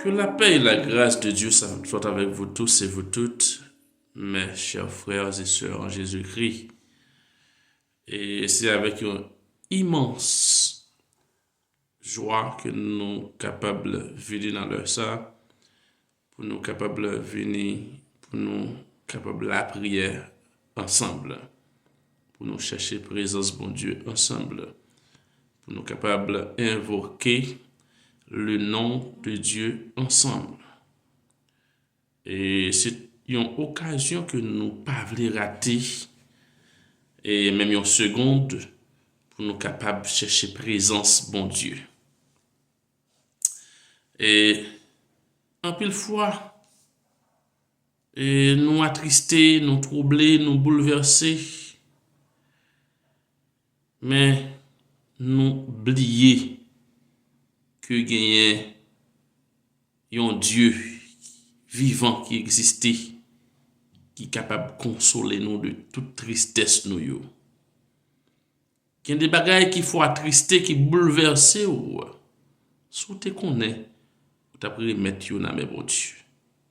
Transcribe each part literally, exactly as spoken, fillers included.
Que la paix et la grâce de Dieu soit avec vous tous et vous toutes, mes chers frères et sœurs en Jésus-Christ. Et c'est avec une immense jwa ke nou kapab vini nan lè sa, pou nou kapab vini, pou nou kapab lapriyè ansanm, pou nou chèche prezans Bondye ansanm, pou nou kapab envoke le nom de Dieu ansanm. E se yon okazyon ke nou pa vle rate, e menm yon segond, pou nou kapab chèche prezans Bondye. E anpil fwa, e nou atriste, nou twouble, nou boulvèse, men nou bliye ke genyen yon Dye vivan ki egziste, ki kapab konsole nou de tout tristès nou yo. Gen de bagay ki fè w atriste, ki boulvèse w. Si w te konnen, ou t ap remèt yo nan men Bondye,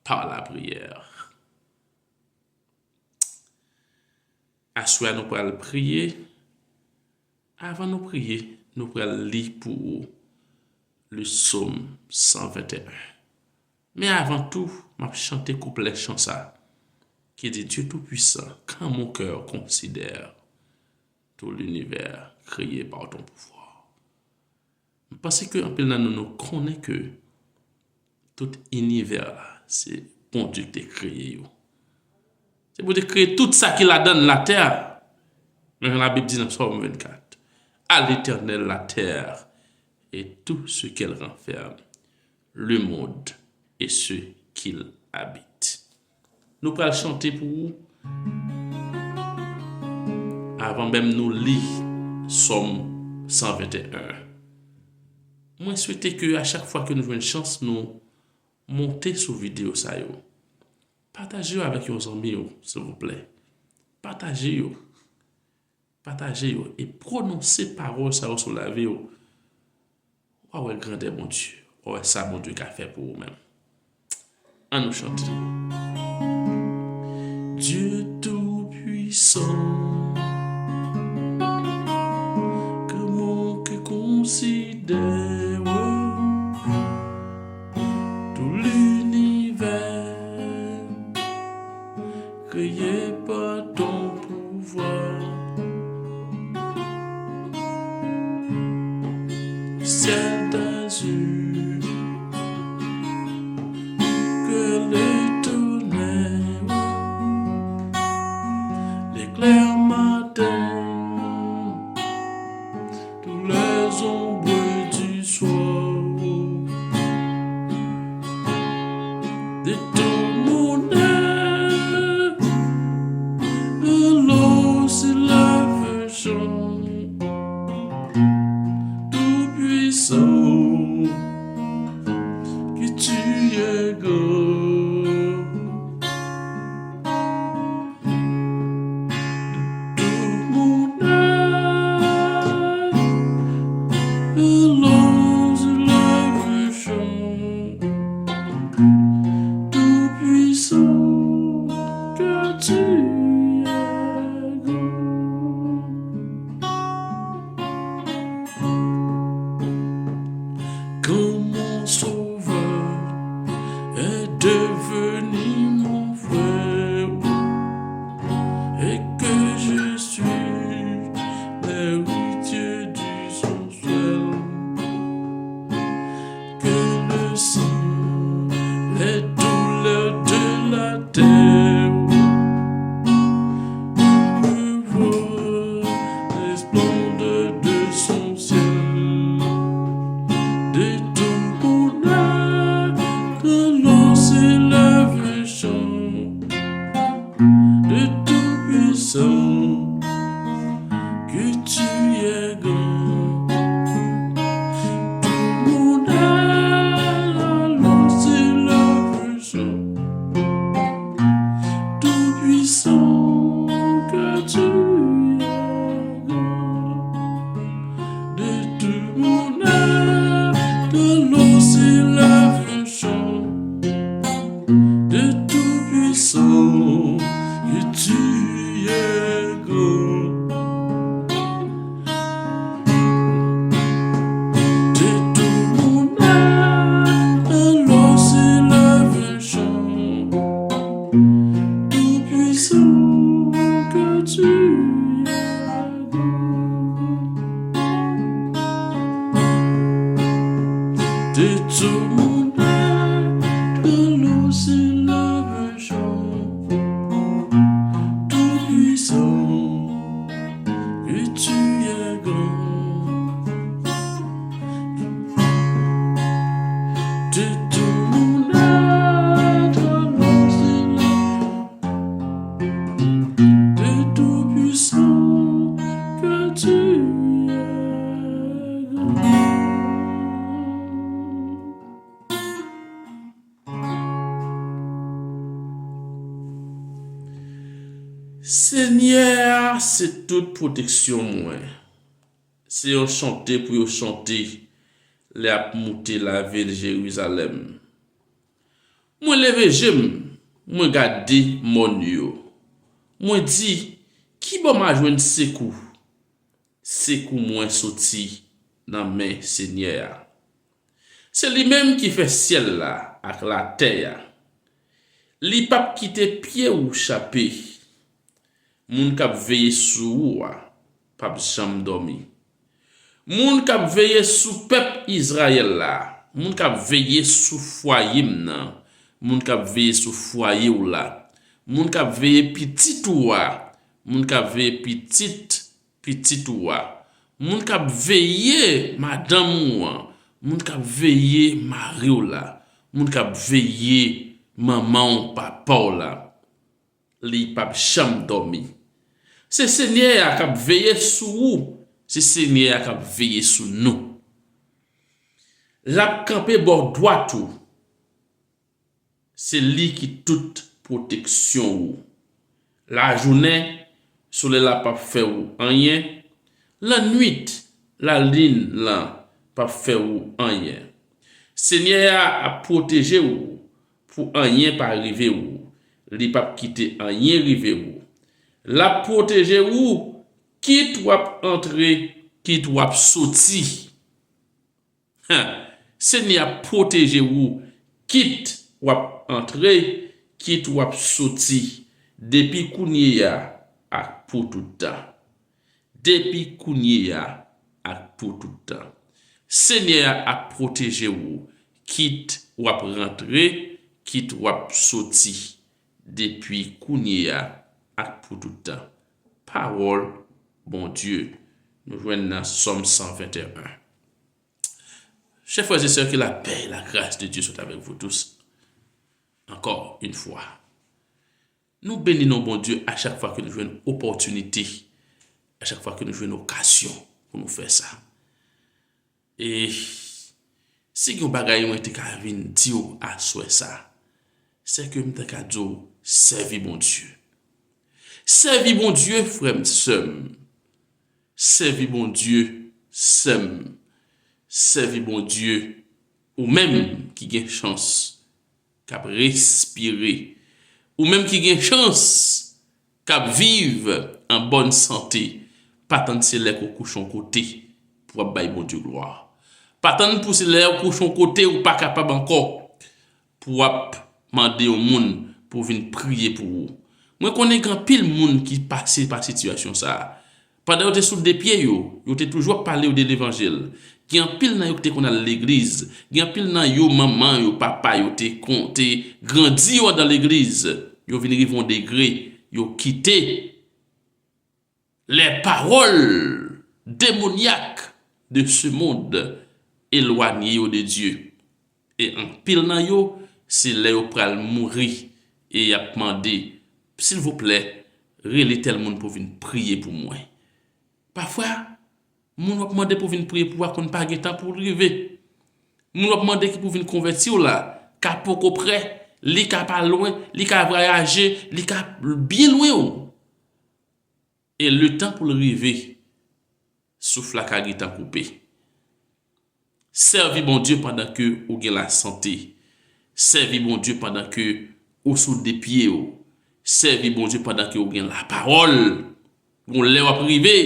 pa lapriyè. Aswè a nou pral priye. Avan nou priye, nou pral li pou ou le Sòm san venteyen. Men avan tou, m ap chante kouplè chan sa ki di, Dieu Tout-Puissant, quand mon cœur considère tout l'univers créé par ton pouvoir. M panse ke anpil nan nou, nou konnen ke tout inivè la, se Bondye ki te kreye yo. Se Bondye ki kreye tout sa ki ladan latè a. Men jan Labib di nan Sòm vennkat, À l'Éternel la terre et tout ce qu'elle renferme, le monde et ceux qui l'habitent. Nou pral chante pou ou. Avan menm nou li Sòm san venteyen, mwen swete ke a chak fwa ke nou jwenn chans, nou monte sou videyo sa yo. Pataje yo avèk yon zanmi w, silvouplè. Pataje yo. Pataje yo e pwononse pawòl sa yo sou lavi w. W a wè grandè Bondye. W a wè sa Bondye ka fè pou ou menm. An nou chante. Dieu tout-puissant, comment que considère tout l'univers créé par ton pouvoir. Ciel d'azur, que le tonnerre, l'éclair matin, tous les ombres du soir, de tout mon âme, alors s'élève un chant, tout-puissant, que tu es grand. Tout mon âme, alors s'élève un chant, tout-puissant, que tu es grand. Quand mon sauveur est devenu mon frère et que je suis l'héritier du sang seul, que le sang, les douleurs de la terre me voient les splendeurs de son ciel, de tout mon De tout mon être, louer le chant tout-puissant que tu es grand. De tout mon être, louer le de Tout-Puissant que tu es grand. Senyè a se tout pwoteksyon mwen. Se yon chante pou yo chante lè y ap moute lavil Jerizalèm. Mwen leve je m, mwen gade mòn yo. Mwen di, kibò m a jwenn sekou? Sekou mwen soti nan men Senyè a. Se li menm ki fè syèl la ak latè a. Li p ap kite pye w chape. Moun k ap veye sou ou a p ap janm dòmi. Moun k ap veye sou pèp Izrayèl la, moun k ap veye sou fwaye m nan, moun k ap veye sou fwaye w la, moun k ap veye pitit ou a, moun k ap veye pitit pitit ou a, moun k ap veye madanm ou an, moun k ap veye mari w la, moun k ap veye manman w, papa w la, li p ap janm dòmi. Se Senyè a k ap veye sou ou, se Senyè a k ap veye sou nou. L ap kanpe bò dwat ou. Se li ki tout pwoteksyon ou. Lajounen, solèy la p ap fè ou anyen. Lannwit, lalin lan p ap fè ou anyen. Senyè a ap pwoteje ou pou anyen pa rive ou. Li p ap kite anyen rive ou. L ap pwoteje ou, kit w ap antre, kit w ap soti. Senyè a ap pwoteje ou, kit w ap antre, kit w ap soti, depi kounye a ak pou tout tan. Depi kounye a ak pou tout tan. Senyè a ap pwoteje ou, kit w ap rantre, kit w ap soti, depi kounye a ak pou tout tan. Pawòl Bondye, nou jwenn nan Sòm san venteyen. Chers frères et sœurs, que la paix et la grâce de Dieu soient avec vous tous. Encore une fois, nou beni non Bondye a chak fwa ke nou jwenn opòtinite, a chak fwa ke nou jwenn okazyon pou nou fè sa. E si gen yon bagay mwen te ka vin di w aswè sa, se ke m te ka di w sèvi Bondye. Sèvi Bondye, frè m, sè m. Sèvi Bondye, sè m. Sèvi Bondye, ou menm ki gen chans, k ap respire, ou menm ki gen chans, k ap viv an bòn sante, pa tann se lè ke w kouche yon kote pou w ap bay Bondye glwa. Pa tann pou se lè w kouche yon kote ou pa kapab ankò pou w ap mande yon moun pou vin priye pou ou. Mwen konnen gen anpil moun ki pase pa sitiyasyon sa a. Pandan yo te sou de pye yo, yo te toujou ap pale yo de levanjil. Gen anpil nan yo ki te konn al legliz. Gen anpil nan yo, manman yo, papa yo te kon, te grandi yo andan legliz. Yo vin rive yon degre, yo kite les paroles démoniaques de ce monde elwanye yo de Dye. E anpil nan yo, se lè yo pral mouri e y ap mande, silvouplè, rele tèl moun pou vin priye pou mwen. Pafwa, moun w ap mande pou vin priye pou w a konn pa gen tan pou l rive. Moun w ap mande ki pou vin konvèti w la, ka poko prè, li ka pa lwen, li ka vwayaje, li ka byen lwen w. E letan pou l rive, souf la ka gentan koupe. Sèvi Bondye pandan ke ou gen lasante. Sèvi Bondye pandan ke ou sou de pye w. Sèvi Bondye pandan ke ou gen lapawòl. Gon lè w ap rive.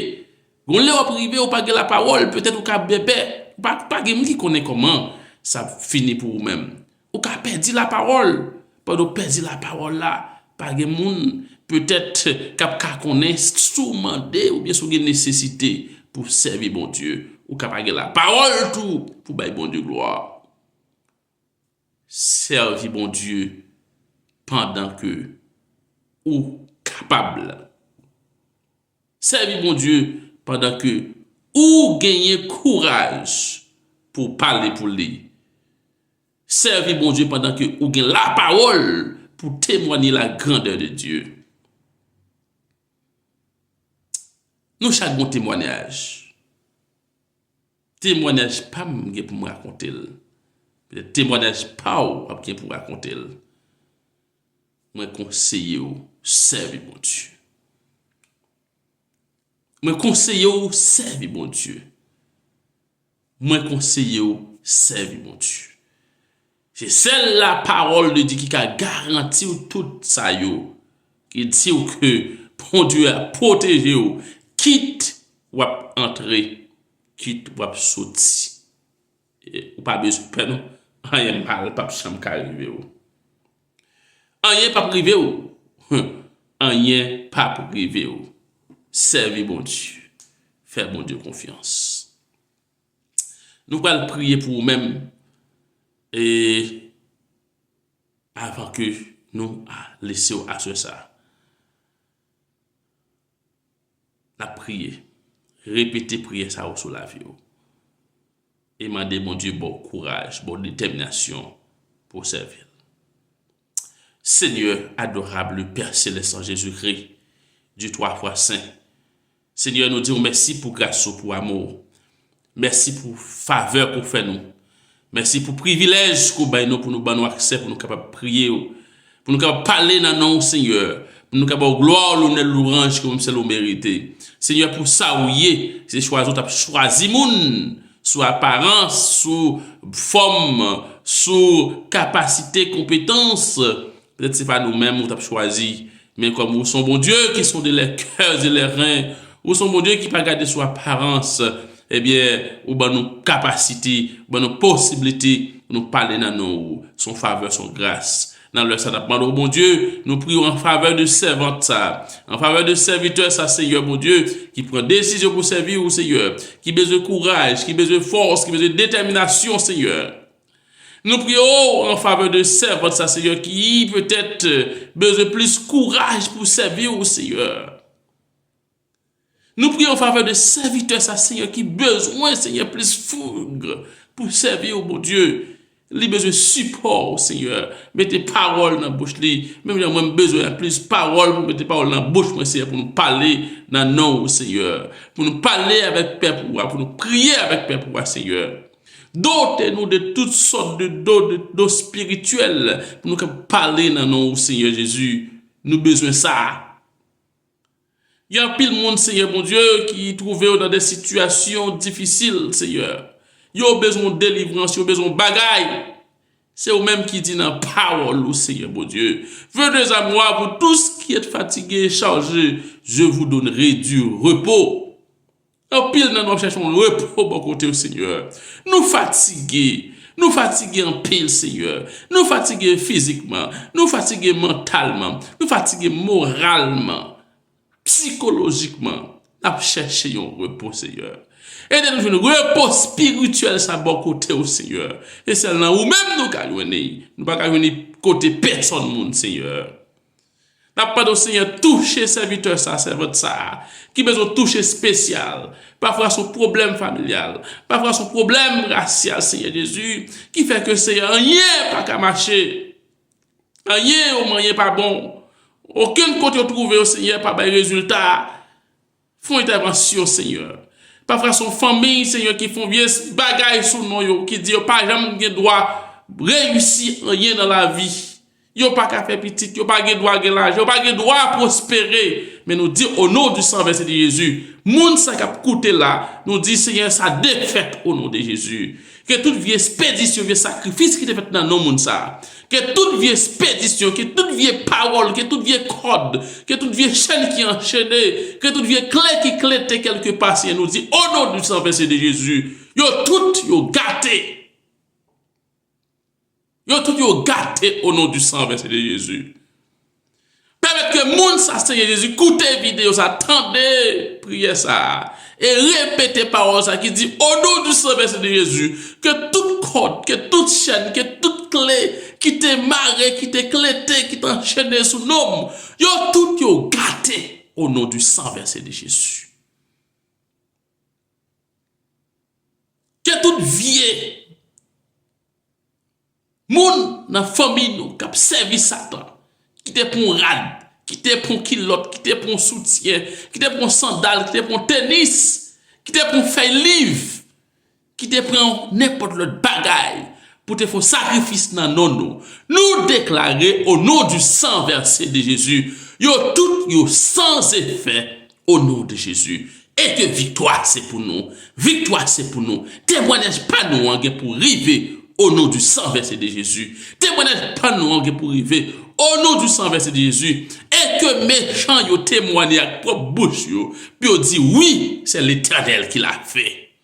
Gon lè w ap rive, ou pa gen lapawòl. Petèt ou ka bèbè. Ou pa, pa gen moun ki konnen kòman sa ap fini pou ou menm. Ou ka pèdi lapawòl. Pandan w pèdi lapawòl la, pa gen moun, petèt, k ap ka konnen si w mande oubyen si w gen nesesite pou w sèvi Bondye. Ou ka pa gen lapawòl tou pou bay Bondye glwa. Sèvi Bondye pandan ke ou kapab. Sèvi Bondye pandan ke ou genyen kouraj pou w pale pou li. Sèvi Bondye pandan ke ou gen lapawòl pou temwanye la grandè de Dye. Nou chak gon temwayaj. Temwayaj pa m gen pou m rakonte l. Petèt temwayaj pa w ap gen pou rakonte l. Mwen konseye w sèvi Bondye. Mwen konseye w sèvi Bondye. Mwen konseye w sèvi Bondye. Se sèl la pawòl de Dye ki ka garanti w tout sa yo, ki di w ke Bondye ap pwoteje w, kit w ap antre, kit w ap soti. E, ou pa bezwen pè non, anyen mal p ap janm ka rive w. Anyen p ap rive w. Anyen p ap rive w. Sèvi Bondye. Fè Bondye konfyans. Nou pral priye pou ou menm. E avan ke nou a, lese w aswè sa. N ap priye. Repete priyè sa yo sou lavi w. E mande Bondye ba w kouraj, ba w detèminasyon pou w sèvi l. Senyè, adorable Père Céleste en Jésus-Christ, Dieu trois fois saint. Senyè, nou di w mèsi pou gras ou, pou amou w. Mèsi pou favè ke w fè nou. Mèsi pou privilèj ke w bay nou pou nou ban nou aksè pou nou kapab priye w, pou nou kapab pale nan non w, Senyè, pou nou kapab ba w glwa, lonè, lwanj ke ou menm sèl ou merite. Senyè, pou sa ou ye, se chwazi w t ap chwazi moun sou aparans, sou fòm, sou kapasite, konpetans. Petèt se pa nou menm ou t ap chwazi, men kòm ou se yon Bondye ki sonde les cœurs et les reins, ou se yon Bondye ki pa gade sou aparans, ebyen, ou ban nou kapasite, ou ban nou posiblite pou nou pale nan non ou. Se yon favè, se yon gras. Nan lè sa, n ap mande w, Bondye, nou priye w an favè de sèvant sa, an favè de sèvitè sa, Senyè Bondye, ki pran desizyon pou sèvi w, Senyè, ki bezwen kouraj, ki bezwen fòs, ki bezwen detèminasyon, Senyè. Nou priye w an favè de sèvant sa, Senyè, ki petèt, euh, bezwen plis kouraj pou sèvi w, Senyè. Nou priye w an favè de sèvitè sa, Senyè, ki bezwen, Senyè, plis foug pou sèvi w, Bondye. Li bezwen sipò w, Senyè. Mete pawòl nan bouch li. Menm jan mwen, m bezwen plis pawòl pou mete pawòl nan bouch mwen, Senyè, pou nou pale nan non w, Senyè. Pou nou pale avèk pèp ou a, pou nou priye avèk pèp ou a, Senyè. Dote nou de tout sòt de don, de don espirityèl pou nou kapab pale nan non w, Senyè Jezi. Nou bezwen sa. Gen anpil moun, Senyè Bondye, ki twouve yo nan de sitiyasyon difisil, Senyè. Yo bezwen delivrans, yo bezwen bagay. Se ou menm ki di nan pawòl ou, Senyè Bondye. Venez à moi, vous tous qui êtes fatigués et chargés, je vous donnerai du repos. Anpil nan nou ap chèche yon repo bò kote w, Senyè. Nou fatige. Nou fatige anpil, Senyè. Nou fatige fizikman. Nou fatige mantalman. Nou fatige moralman, psikolojikman. N ap chèche yon repo, Senyè. Ede nou jwenn repo espirityèl sa bò kote w, Senyè. E sèl nan ou menm nou ka jwenn li. Nou pa ka jwenn li kote pèsòn moun, Senyè. N ap mande w, Senyè, touche sèvitè sa, sèvant sa, ki bezwen touche espesyal. Pafwa se yon pwoblèm familyal. Pafwa se yon pwoblèm rasyal, Senyè Jezi, ki fè ke, Senyè, anyen pa ka mache. Anyen yo manyen pa bon. Okenn kote yo twouve yo, Senyè, pa bay rezilta. Fè yon entèvansyon, Senyè. Pafwa se yon fanmi, Senyè, ki fè yon vye bagay sou non yo, ki di yo pa janm gen dwa reyisi anyen nan lavi. Yo pa ka fè pitit, yo pa gen dwa gen lajan, yo pa gen dwa pwospere. Men nou di, au nom du sang versé de Jésus, moun sa k ap koute la, nou di, Senyè, sa defèt au nom de Jésus. Ke tout vye espedisyon, vye sakrifis ki te fèt nan non moun sa, ke tout vye espedisyon, ke tout vye pawòl, ke tout vye kòd, ke tout vye chèn ki anchene, ke tout vye kle ki klete kèlkepa, Senyè, nou di, au nom du sang versé de Jésus, yo tout, yo gate. Yo tout, yo gate au nom du sang versé de Jésus. Pèmèt ke moun sa, Senyè Jezi, koute videyo sa, tande priyè sa, e repete pawòl sa ki di, au nom du sang versé de Jésus, ke tout kòd, ke tout chèn, ke tout kle, ki te mare, ki te klete, ki te anchene sou non m, yo tout yo gate, au nom du sang versé de Jésus. Ke tout vye moun nan fanmi nou k ap sèvi Satan, ki te pran rad, ki te pran kilòt, ki te pran soutyen, ki te pran sandal, ki te pran tenis, ki te pran fèy liv, ki te pran nenpòt lòt bagay pou te fè sakrifis nan non nou, nou deklare, au nom du sang versé de Jésus, yo tout yo san efè, au nom de Jésus. E ke viktwa se pou nou. Viktwa se pou nou. Temwanyaj pa nou an gen pou rive, au nom du sang versé de Jésus. Temwanyaj pa nou an gen pou rive, au nom du sang versé de Jésus. E ke mechan yo temwanye ak pwòp bouch yo, pou yo di, wi, c'est l'Éternel qui l'a fait.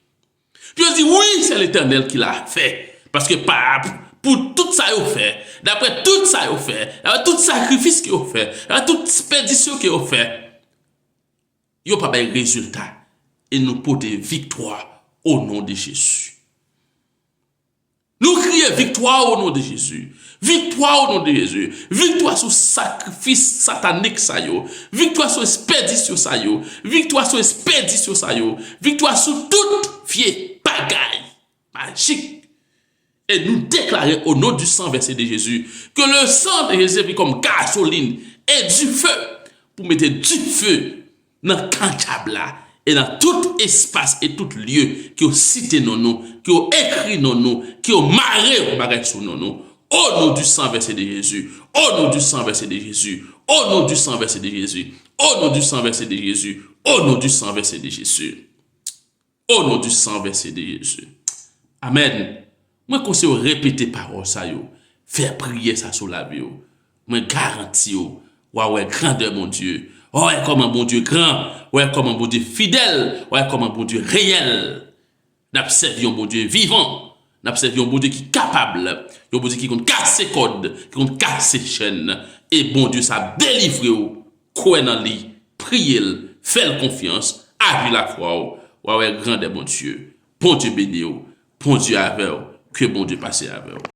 Pou yo di, wi, c'est l'Éternel qui l'a fait. Paske pa, pou tout sa yo fè, daprè tout sa yo fè, daprè tout sakrifis ke yo fè, daprè tout ekspedisyon ke yo fè, yo pa bay rezilta. E nou pote viktwa, au nom de Jésus. Nou kriye, viktwa, au nom de Jésus. Viktwa, au nom de Jésus. Viktwa sou sakrifis satanik sa yo. Viktwa sou ekspedisyon sa yo. Viktwa sou ekspedisyon sa yo. Viktwa sou tout vye bagay majik. E nou deklare, au nom du sang versé de Jésus, que le sang de Jésus servit comme gasoline et du feu pou mete dife nan kan dyab la, e nan tout espas e tout lye ke yo site non nou, ke yo ekri non nou, ke yo mare yon bagay sou non nou. Au nom du sang versé de Jésus, au nom du sang versé de Jésus, au nom du sang versé de Jésus, au nom du sang versé de Jésus, au nom du sang versé de Jésus. Au nom du sang versé de Jésus. Amèn. Mwen konseye w repete pawòl sa yo. Fè priyè sa sou lavi w. Mwen garanti w, w a wè grandè Bondye. W a wè kòman Bondye gran. W a wè kòman Bondye fidèl. W a wè kòman Bondye reyèl. N ap sèvi yon Bondye vivan. N ap sèvi yon Bondye ki kapab. Yon Bondye ki konn kase kòd, ki konn kase chèn. E Bondye sa ap delivre w. Kwè nan li, priye l, fè l konfyans, aji lafwa w, w a wè grandè Bondye. Bondye beni w, Bondye avè w, ke Bondye pase avè w.